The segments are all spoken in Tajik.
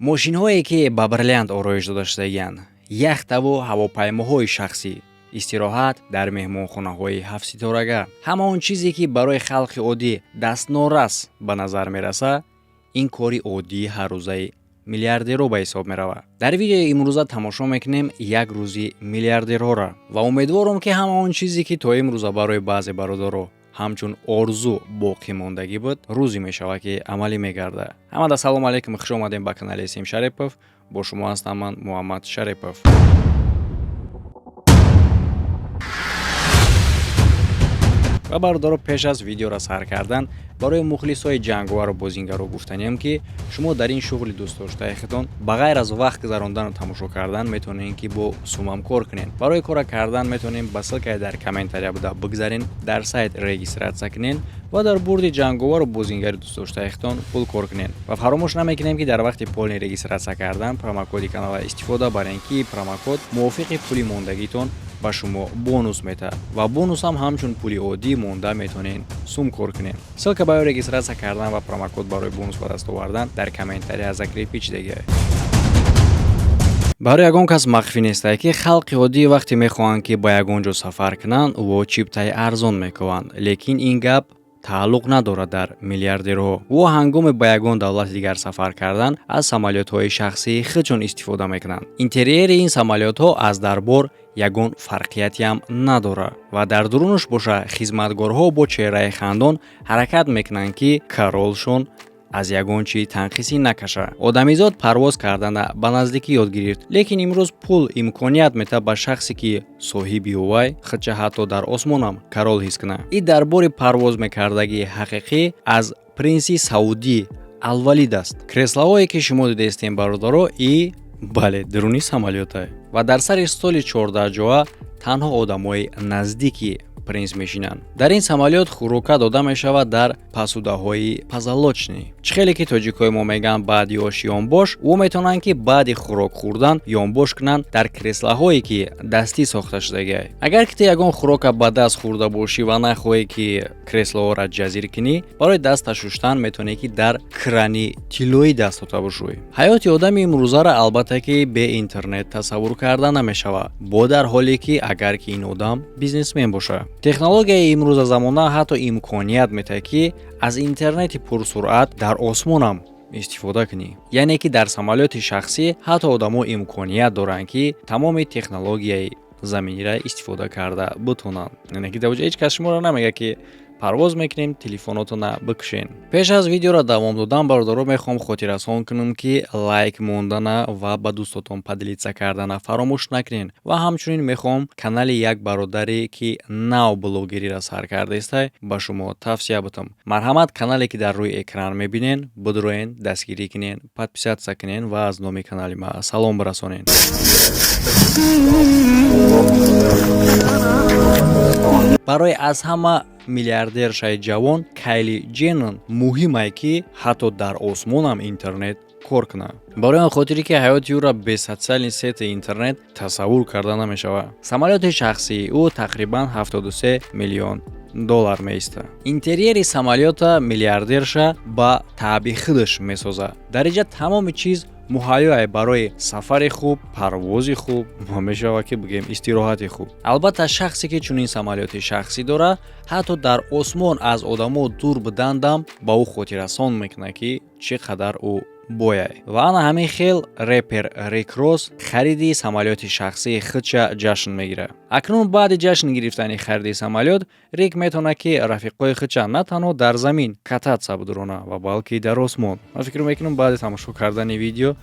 Мошинҳое, ки ба бриллиант ороиш дода шудагианд, яхтаву ҳавопаймоҳои шахсӣ, истироҳат дар меҳмонхонаҳои ҳафтситорага, ҳама он чизе, ки барои халқи оддӣ дастнорас ба назар мерасад, ин кори оддии ҳаррӯзаи миллиардерҳо ба ҳисоб меравад. Дар видеои имрӯза тамошо мекунем як рӯзи миллиардерҳоро ва умедворам, ки ҳама он чизе, ки то имрӯза барои баъзе бародаро ҳамчун орзу боқӣ мондагӣ буд, рӯзе мешавад, ки амалӣ мегардад. Ҳамада салому алайкум, хуш омадем ба канали Сим Шарипов. Бо шумо ҳастам ман, Муҳаммад Шарипов. Ва, бародаро, пеш аз видеоро сар кардан, барои мухлисҳои ҷанговару бозингаро гуфтаниям, ки шумо дар ин шуғли дӯстдоштаи худтон ба ғайр аз вақт гузарондану тамошо кардан метавонед, ки бо сумам кор кунед. Барои кора кардан метавонем ба ссылка и дар комментария буда бигзарен, дар сайт регистрация кунед ва дар бурди ҷанговару бозингари дӯстдоштаи худтон пул кор кунед. Ва фаромӯш намекунем, ки дар вақти полный регистрация кардан промокоди канала истифода барен, ки промокод мувофиқи пули мондагитон ба шумо бонус метаҳад ва бонусам ҳамчун пули оддӣ монда метавонед сум кор кунед. Ссылка барои регистрация кардан ва промокод барои бонус ба даст овардан дар комментария закрепить шудагиа. Барои ягон кас махфӣ нестае, ки халқи оддӣ вақте мехоҳанд, ки ба ягон ҷо сафар кунанд, во чиптаи арзон мекунанд, лекин ин гап тааллуқ надорад дар миллиардерҳо. Ӯ ҳангоме ба ягон давлати дигар сафар кардан аз самолётҳои шахсии худшон истифода мекунанд. Интерьери ин самолётҳо аз дарбор ягон фарқиятиам надорад ва дар дурунаш боша хизматгорҳо бо чеҳраи хандон ҳаракат мекунанд, ки король шон аз ягон чи танқисӣ накашад. Одамизод парвоз кардана ба наздикӣ ёд гирифт, лекин имрӯз пул имконият метаҳад ба шахсе, ки соҳиби ӯвай, худша ҳатто дар осмонам король ҳис кунад. И дарбори парвоз мекардагии ҳақиқӣ аз принси Саудӣ Алвалид аст. Креслоҳое, ки шумо дидаистем, бародаро, и бале, дуруни самолёта ва дар сари столи 14-ҷоа танҳо одамои наздики принс мешинанд. Дар ин самолёт хӯрока дода мешавад дар посуда ҳои позолоченный. Чӣ хеле ки тоҷикҳои мо мегӯянд, баъди ош ёнбош, ӯ метавонанд, ки баъди хӯрок хӯрдан ёнбош кунанд дар креслоҳое, ки дастӣ сохта шудагиа. Агар ки ту ягон хӯрока ба даст хӯрда бошӣ ва нахоҳӣ, ки креслоҳоро ҷазир кунӣ, барои даста шуштан метавонӣ, ки дар крани тиллоӣ дастото бишӯӣ. Ҳаёти одами имрӯзаро, албатта, ки бе интернет тасаввур карда намешавад, бо дар ҳоле ки агар ки ин одам бизнесмен бошад. Технологияи имрӯза замона ҳатто имконият метаҳад, ки аз интернети пурсуръат дар осмонам истифода кунӣ, яъне ки дар самолёти шахсӣ ҳатто одамо имконият доранд, ки тамоми технологияи заминира истифода карда бутонанд. Яъне ки ҳеҷ кас шуморо намегӯяд, ки парвоз мекунем, телефонотона бикушен. Пеш аз видеоро давом додан, бародаро, мехоҳам хотиррасон кунам, ки лайк мондана ва ба дӯстотон поделиться кардана фаромӯш накунед. Ва ҳамчунин мехоҳам канали як бародаре, ки нав блогериро сар кардаистай, ба шумо тавсия бутам. Марҳамат, канале, ки дар рӯи экран мебинен, бидроен, дастгирӣ кунен, подписаться кунен ва аз номи канали ма салом бирасонен. Барои аз ҳама миллиардершаи ҷавон Кайли Ҷеннон муҳимае, ки ҳатто дар осмонам интернет кор кунад, барои он хотире, ки ҳаёти ӯро бе социальный сеть и интернет тасаввур карда намешавад. Самолёти шахсии ӯ тақрибан 73 миллион доллар меистад. Интерьери самолёта миллиардерша ба таъби худаш месозад. Дар инҷа тамоми чиз муҳайёе барои сафари хуб, парвози хуб ва, мешавад ки бигӯем, истироҳати хуб. Албатта, шахсе, ки чунин самолёти шахсӣ дорад, ҳатто дар осмон аз одамо дур будандам ба ӯ хотиррасон мекунад, ки чӣ қадар ӯ бояй. Ва ана ҳамин хел репер Рик Рос хариди самолёти шахсии худша ҷашн мегирад. Акнун баъди ҷашн гирифтани хариди самолёт, Рик метавонад, ки рафиқҳои худша на танҳо дар замин кататься будурона ва балки дар осмон. Ман фикр мекунам, баъди тамошо кардани видео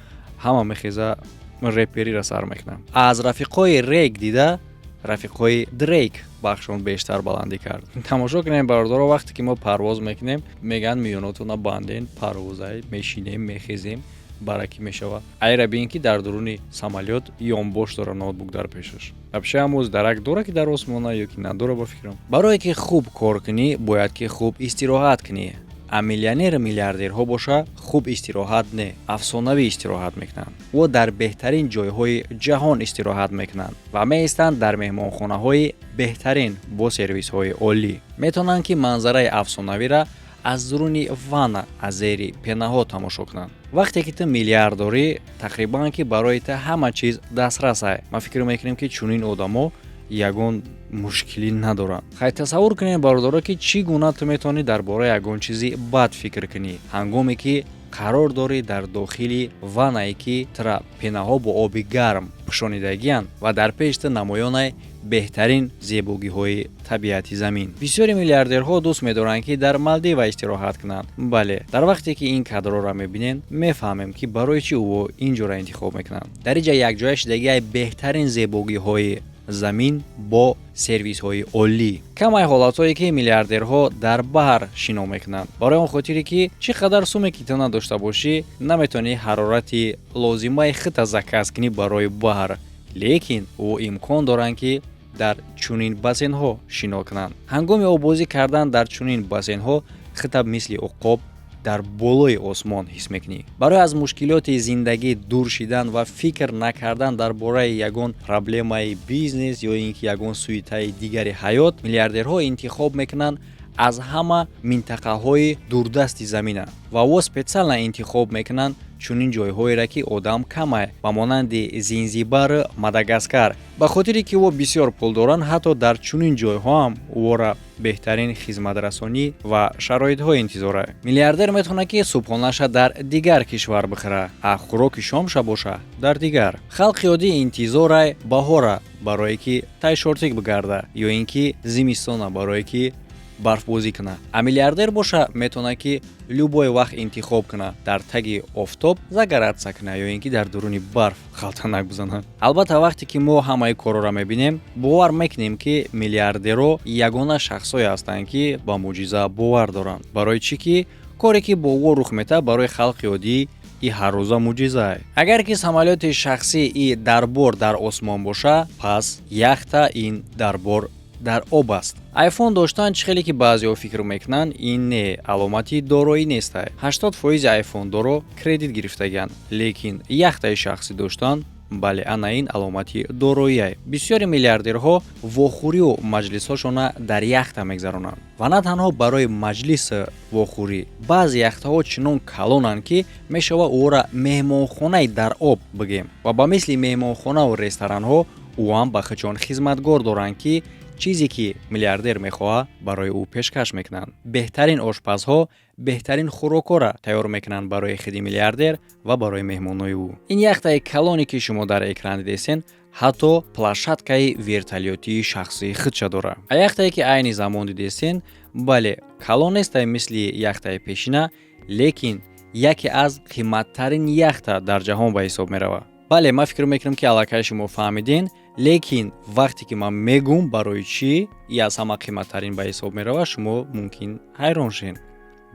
ҳама мехеза, репериро сар мекунад. Аз рафиқҳои Рек дида, рафиқҳои Дрейк бахшон бештар баландӣ кард. Тамошо кунем, бародаро. Вақте ки мо парвоз мекунем, мегӯянд, миёнотона банден, парвозай мешинем, мехезем, баракӣ мешавад. Айра бин, ки дар дуруни самолёт ёнбош дора, ноутбук дар пешаш. Вообще ҳамоз дарак дора, ки дар осмона ё ки надора, ба фикрам. Барое ки хуб кор кунӣ, бояд ки хуб истироҳат кунӣ. А миллионеру миллиардерҳо боша, хуб истироҳат не, афсонавӣ истироҳат мекунанд. Ӯ дар беҳтарин ҷойҳои ҷаҳон истироҳат мекунанд ва меистанд дар меҳмонхонаҳои беҳтарин бо сервисҳои олӣ. Метавонанд, ки манзараи афсонавиро аз дуруни ванна, аз зери пена ҳо тамошо кунанд. Вақте ки ту миллиард дорӣ, тақрибан ки барои ту ҳама чиз дастрасай. Ман фикр мекунем, ки чунин одамо ягон мушкилӣ надоранд. Хай, тасаввур кунем, бародаро, ки чӣ гуна ту метавонӣ дар бораи ягон чизи бад фикр кунӣ, ҳангоме ки қарор дорӣ дар дохили ваннае, ки тура пенаҳо бо оби гарм пӯшонидагианд ва дар пеши ту намоёнай беҳтарин зебогиҳои табиати замин. Бисёри миллиардерҳо дӯст медоранд, ки дар Малдива истироҳат кунанд. Бале, дар вақте ки ин кадрҳоро мебинем, мефаҳмем, ки барои чӣ ӯ ин ҷоро интихоб мекунанд. Дар ин ҷа якҷоя шидагиай беҳтарин зебогиҳои замин бо сервисҳои олӣ. Камай ҳолатҳое, ки миллиардерҳо дар баҳр шино мекунанд, барои он хотире, ки чӣ қадар суме ки ту надошта бошӣ, наметавонӣ ҳарорати лозимаи худта заказ кунӣ барои баҳр, лекин ӯ имкон доранд, ки дар чунин бассейнҳо шино кунанд. Ҳангоми оббозӣ кардан дар чунин бассейнҳо худта мисли уқоб дар болои осмон ҳис мекунӣ. Барои аз мушкилоти зиндагӣ дур шидан ва фикр накардан дар бораи ягон проблемаи бизнес ё ин ки ягон суетаи дигари ҳаёт, миллиардерҳо интихоб мекунанд аз ҳама минтақаҳои дурдасти замина ва во специально интихоб мекунанд чунин ҷойҳоеро, ки одам камай, ба монанди Зинзибару Мадагаскар. Ба хотире ки во бисёр пул доранд, ҳатто дар чунин ҷойҳо ҳам вора беҳтарин хизматрасонӣ ва шароитҳо интизора. Миллиардер метавонад, ки субҳонаша дар дигар кишвар бихӯра, а хӯроки шомша боша дар дигар. Халқи оддӣ интизорай баҳора, барое ки тай шортик бигарда, ё ин ки зимистона, барое ки барфбозӣ кунад, а миллиардер боша метавонад, ки любой вақт интихоб кунад: дар таги офтоб загораться кунад ё ин ки дар дуруни барф ғалтанак бизанад. Албатта, вақте ки мо ҳамаи корҳоро мебинем, бовар мекунем, ки миллиардерҳо ягона шахсое ҳастанд, ки ба мӯъҷиза бовар доранд. Барои чӣ ки коре, ки бо ӯ рух метаҳад, барои халқи оддӣ и ҳаррӯза мӯъҷизае. Агар ки самолёти шахсӣ и дарбор дар осмон боша, пас яхта ин дарбор дар об аст. Айфон доштан, чӣ хеле ки баъзеҳо фикр мекунанд, ин не аломати дороӣ нестай. 80 фоизи айфондоро кредит гирифтагианд, лекин яхтаи шахсӣ доштан, бале, ана ин аломати дороие. Бисёри миллиардерҳо вохӯрию маҷлисҳошона дар яхта мегзаронанд ва на танҳо барои маҷлис вохӯрӣ. Баъзе яхтаҳо чунон калонанд, ки мешавад ӯро меҳмонхонаи дар об бигем, ва ба мисли меҳмонхонаву ресторанҳо ӯ ҳам ба худшон хизматгор доранд, ки чизе ки миллиардер мехоҳад, барои ӯ пешкаш мекунанд. Беҳтарин ошпазҳо беҳтарин хӯрокҳоро тайёр мекунанд барои худи миллиардер ва барои меҳмонҳои ӯ. Ин яхтаи калоне, ки шумо дар экран дидесен, ҳатто площадкаи вертолётии шахсии худша дорад. А яхтае, ки айни замон дидесен, бале, калон нестай мисли яхтаи пешина, лекин яке аз қиматтарин яхта дар ҷаҳон ба ҳисоб меравад. Бале, ман фикр мекунам, ки аллакай шумо фаҳмиден, лекин вақте ки ман мегӯм, барои чӣ и аз ҳама қиматтарин ба ҳисоб меравад, шумо мумкин ҳайрон шен.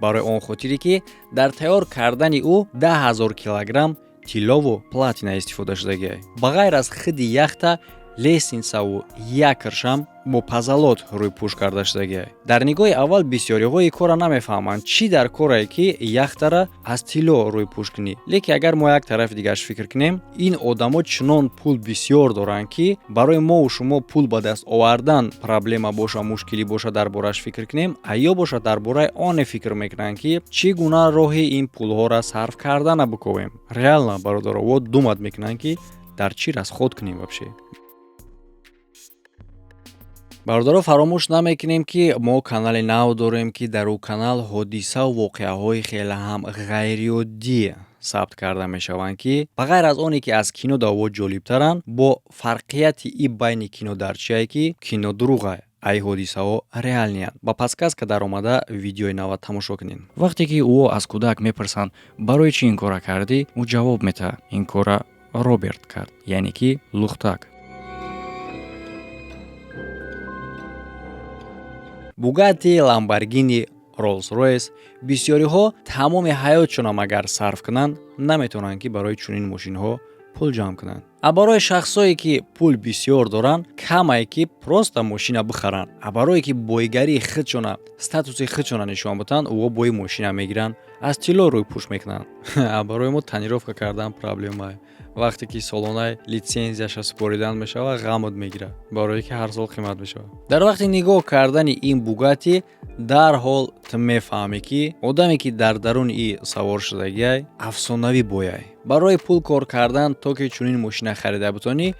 Барои он хотире, ки дар тайёр кардани ӯ 10 000 килограмм тиллову платина истифода шудагиай. Ба ғайр аз худи яхта, лестницаву якорьшам бо позолота рӯйпӯш карда шудагиай. Дар нигоҳи аввал бисёриҳо ин корро намефаҳманд: чӣ дар корае, ки яхтара аз тилло рӯйпӯш кунӣ? Лекин агар мо як тарафи дигараш фикр кунем, ин одамо чунон пул бисёр доранд, ки барои мову шумо пул ба даст овардан проблема боша, мушкилӣ боша, дар борааш фикр кунем, а ё боша дар бораи оне фикр мекунанд, ки чӣ гуна роҳи ин пулҳоро сарф кардана биковем. Реально, бародаро, во думать мекунанд, ки дар чӣ расход кунем вообще. Бародаро, фаромӯш намекунем, ки мо канали нав дорем, ки дар ӯ канал ҳодисаву воқеаҳои хеле ҳам ғайриоддӣ сабт карда мешаванд, ки ба ғайр аз оне ки аз кино даво ҷолибтаранд, бо фарқияти и байни кино дар чие, ки кино дурӯға, ай ҳодисаҳо реальныянд. Ба подсказка даромада, видеои нава тамошо кунед. Вақте ки ӯ аз кӯдак мепурсанд, барои чӣ ин кора кардӣ, ӯ ҷавоб метаҳад: ин кора Роберт кард, яъне ки лухтак. Бугатти, Ламборгини, Роллс Ройс. Бисёриҳо тамоми ҳаётшонам агар сарф кунанд, наметавонанд, ки барои чунин мошинҳо пул ҷамъ кунанд. А барои шахсое ки пул бисёр доранд, камае ки просто мошина бихаранд, а барое ки бойгарии худшона, статуси худшона нишон битанд, ӯ бои мошина мегиранд, аз тилло рӯйпӯш мекунанд. А барои мо тонировка кардан проблемае. Вақте ки солонаи литсензияша супоридан мешавад, ғамот мегирад, барое ки ҳар сол қимат мешавад. Дар вақти нигоҳ кардани ин Бугати дарҳол ту мефаҳмӣ, ки одаме, ки дар даруни и савор шудагиай, афсонавӣ бояй. Барои пул кор кардан, то ки чунин мошина харида битонӣ,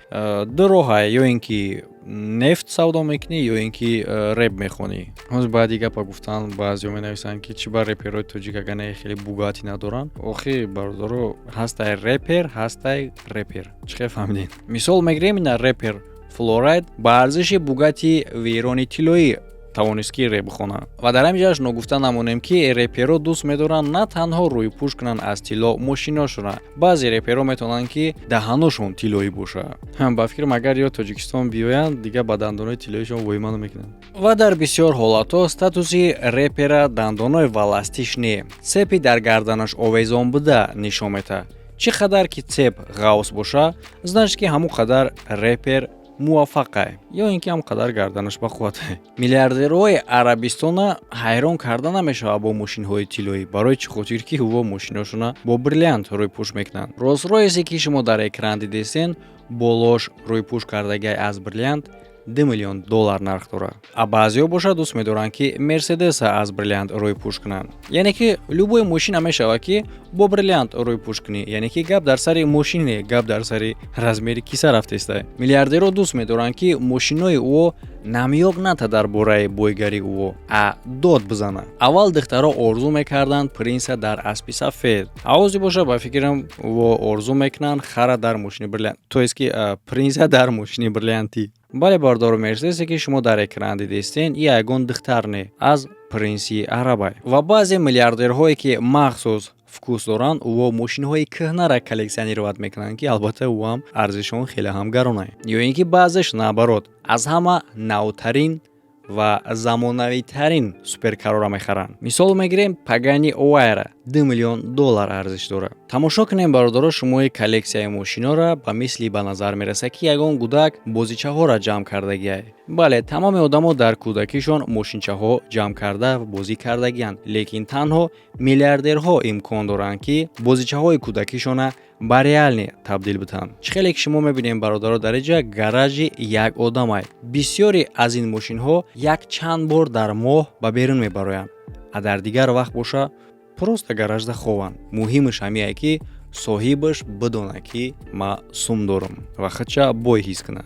ду роҳае: ё ин ки нефт савдо мекунӣ, ё ин ки реп мехонӣ. Ҳоз баъди гапа гуфтан баъзеҳо менависанд, ки чӣ ба реперои тоҷик агане хеле Бугати надоранд. Охи, бародаро, ҳастай репер, ҳастай репер. Чӣ хел фаҳмидед? Мисол мегирем, ина репер Флорайд ба арзиши Бугати Вейрони тиллоӣ тавонист ки реп бихонад. Ва дар ҳамин ҷаш ногуфта намонем, ки реперо дӯст медоранд на танҳо рӯйпӯш кунанд аз тилло мошиношона, баъзе реперо метавонанд, ки даҳаношон тиллоӣ бошад. Ба фикрам, агар ё Тоҷикистон биёянд, дига ба дандонои тиллоишон воиману мекунанд. Ва дар бисёр ҳолатҳо статуси репера дандонои валастиш не, цепи дар гарданаш овезон буда нишон метаҳад. Чӣ қадар ки цеп ғавс боша, значит, ки ҳамон қадар репер муваффақай, ё ин ки ҳам қадар гарданаш бақувватай. Миллиардерҳои Арабистона ҳайрон карда намешавад бо мошинҳои тиллоӣ. Барои чӣ хотир ки ҳуво мошиношона бо бриллиант рӯйпӯш мекунанд. Роллс-Ройсе, ки шумо дар экран дидестен, болош рӯйпӯш кардагиай аз бриллиант, 2 миллион доллар нарх дорад. А баъзеҳо бошад, дӯст медоранд, ки Мерседеса аз бриллиант рӯйпӯш кунанд. Яъне ки любой мошина мешавад, ки бо бриллиант рӯйпӯш кунӣ. Яъне ки гап дар сари мошине, гап дар сари размери киса рафтеста. Миллиардерҳо дӯст медоранд, ки мошинои ӯо намёк ната дар бораи бойгарии ӯо, а дод бизанад. Аввал духтаро орзу мекарданд принса дар аспи сафед, ҳозир боша, ба фикрам, ӯо орзу мекунанд хара дар мошини бриллиант, то есть ки принса дар мошини бриллиантӣ. Бале, бардору, Мерседесе, ки шумо дар экран дидестен, и ягон духтар не, аз принси арабай. Ва баъзе миллиардерҳое, ки махсус вкус доранд, ӯо мошинҳои кӯҳнара коллекционировать мекунанд, ки албатта ӯ ҳам арзишон хеле ҳам гаронай. Ё ин ки баъзеш, наоборот, аз ҳама навтарин ва замонавитарин суперкарора мехаранд. Мисол мегирем, Пагани Уайра 2 миллион доллар арзиш дорад. Тамошо кунем, бародаро, шумои коллексияи мошинора. Ба мисли ба назар мерасад, ки ягон кӯдак бозичаҳоро ҷамъ кардагиай. Бале, тамоми одамо дар кӯдакишон мошинчаҳо ҷамъ карда бозӣ кардагианд, лекин танҳо миллиардерҳо имкон доранд, ки бозичаҳои кӯдакишона ба реальный табдил битанд. Чӣ хеле ки шумо мебинем, бародаро, дар инҷа гаражи як одамай. Бисёре аз ин мошинҳо як чанд бор дар моҳ ба берун мебароянд, а дар дигар вақт боша просто гаражда хованд. Муҳимаш ҳамие, ки соҳибаш бидонад, ки ма сум дорам, ва худша бой ҳис кунад.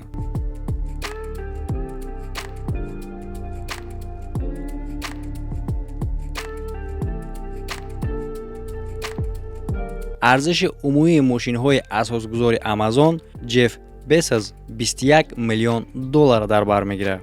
Арзиши умумии мошинҳои асосгузори Амазон Ҷеф Бесос 21 миллион доллар дар бар мегирад.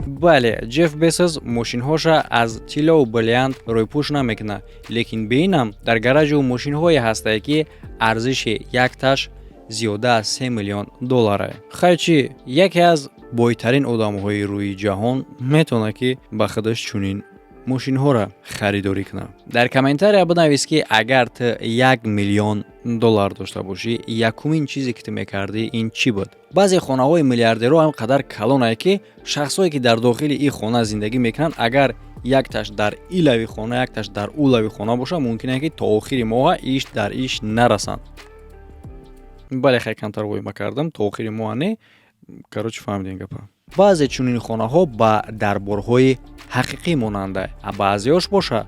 Бале, Ҷеф Бесос мошинҳоша аз тиллову бриллиант рӯйпӯш намекунад, лекин беинам дар гаражи ӯ мошинҳое ҳастае, ки арзиши якташ зиёда аз 3 миллион долларе. Хай чӣ, яке аз бойтарин одамҳои рӯи ҷаҳон метавонад, ки ба худаш чунин мошинҳоро харидорӣ кунад. Дар комментария бинавис, ки агар ту 1 миллион доллар дошта бошӣ, якумин чизе ки ту мекардӣ, ин чӣ буд? Баъзе хонаҳои миллиардерҳо ҳам қадар калонае, ки шахсое, ки дар дохили ин хона зиндагӣ мекунанд, агар якташ дар илави хона, якташ дар улави хона бошад, мумкин е ки то охири моҳа иш дар иш нарасанд. Бале, хай, камтар воима кардам, то охири моҳа не, короче, фаҳмидем гапа. Баъзе чунин хонаҳо ба дарборҳои ҳақиқӣ монанда, а баъзеош боша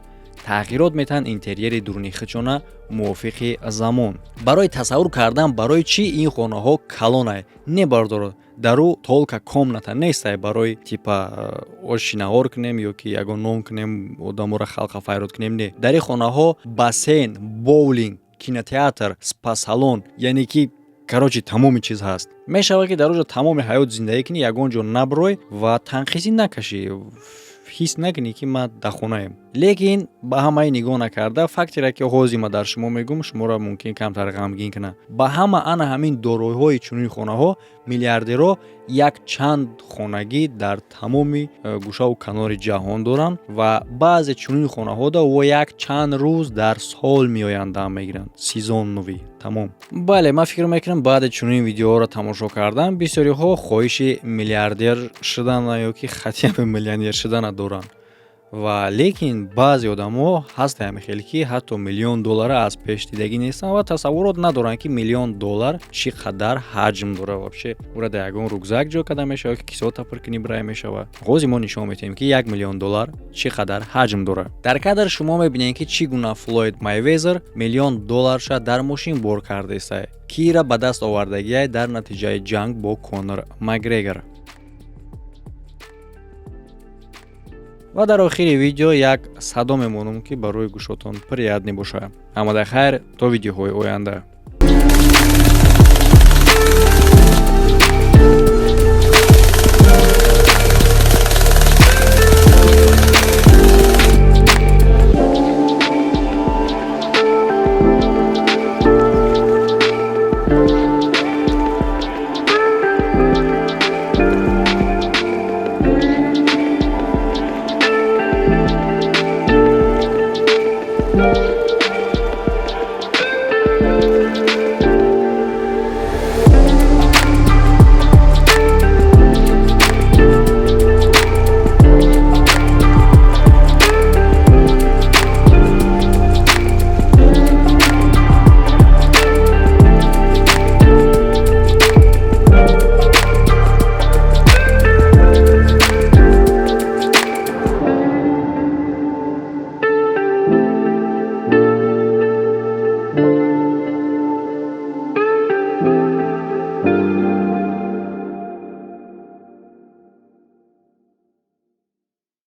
тағйирот метаҳанд интерьери дуруни худшона мувофиқи замон. Барои тасаввур кардан, барои чӣ ин хонаҳо калонай, не, бардоро, дар ӯ только комната нестай барои типа ошинаҳор кунем ё ки ягон нон кунем, одаморо халқа файрод кунем. Не, дар ин хонаҳо бассейн, боулинг, кинотеатр, спа-салон, яъне ки, короче, тамоми чиз ҳаст. Мешавад, ки дар оҷо тамоми ҳаёт зиндагӣ кунӣ, ягон ҷо набурой ва танқисӣ накашӣ. Ҳис накунӣ, ки ман дар хонаем. Лекин ба ҳамаи нигоҳ накарда, фактере ки ҳозир ма дар шумо мегӯм, шуморо мумкин камтар ғамгин кунад. Ба ҳама ана ҳамин дороиҳои чунин хонаҳо, миллиардерҳо як чанд хонагӣ дар тамоми гӯшаву канори ҷаҳон доранд ва баъзе чунин хонаҳода во як чанд рӯз дар сол меоянд, дам мегиранд, сезонный, тамом. Бале, ман фикр мекунам, баъди чунин видеоҳоро тамошо кардан бисёриҳо хоҳиши миллиардер шудана ё ки хотя бы миллионер шудана доранд. Ва лекин баъзе одамо ҳастанд ҳамин хел, ки ҳатто миллион доллара аз пеш дидагӣ нестанд ва тасаввурот надоранд, ки миллион доллар чӣ қадар ҳаҷм дорад. Вообще ура дар ягон рюкзак ҷо карда мешавад, ки кисота пур кунӣ, бирай мешавад. Ҳозир мо нишон медиҳем, ки 1 миллион доллар чӣ қадар ҳаҷм дорад. Дар кадр шумо мебинед, ки чӣ гуна Флойд Майвезер миллион долларша дар мошин бор кардаиста, ки ира ба даст овардагиай дар натиҷаи ҷанг бо Конор Макгрегор. Ва дар охири видео як садо мемонам, ки барои гӯшотон приятный бошад. Ҳамада хайр, то видеоҳои оянда.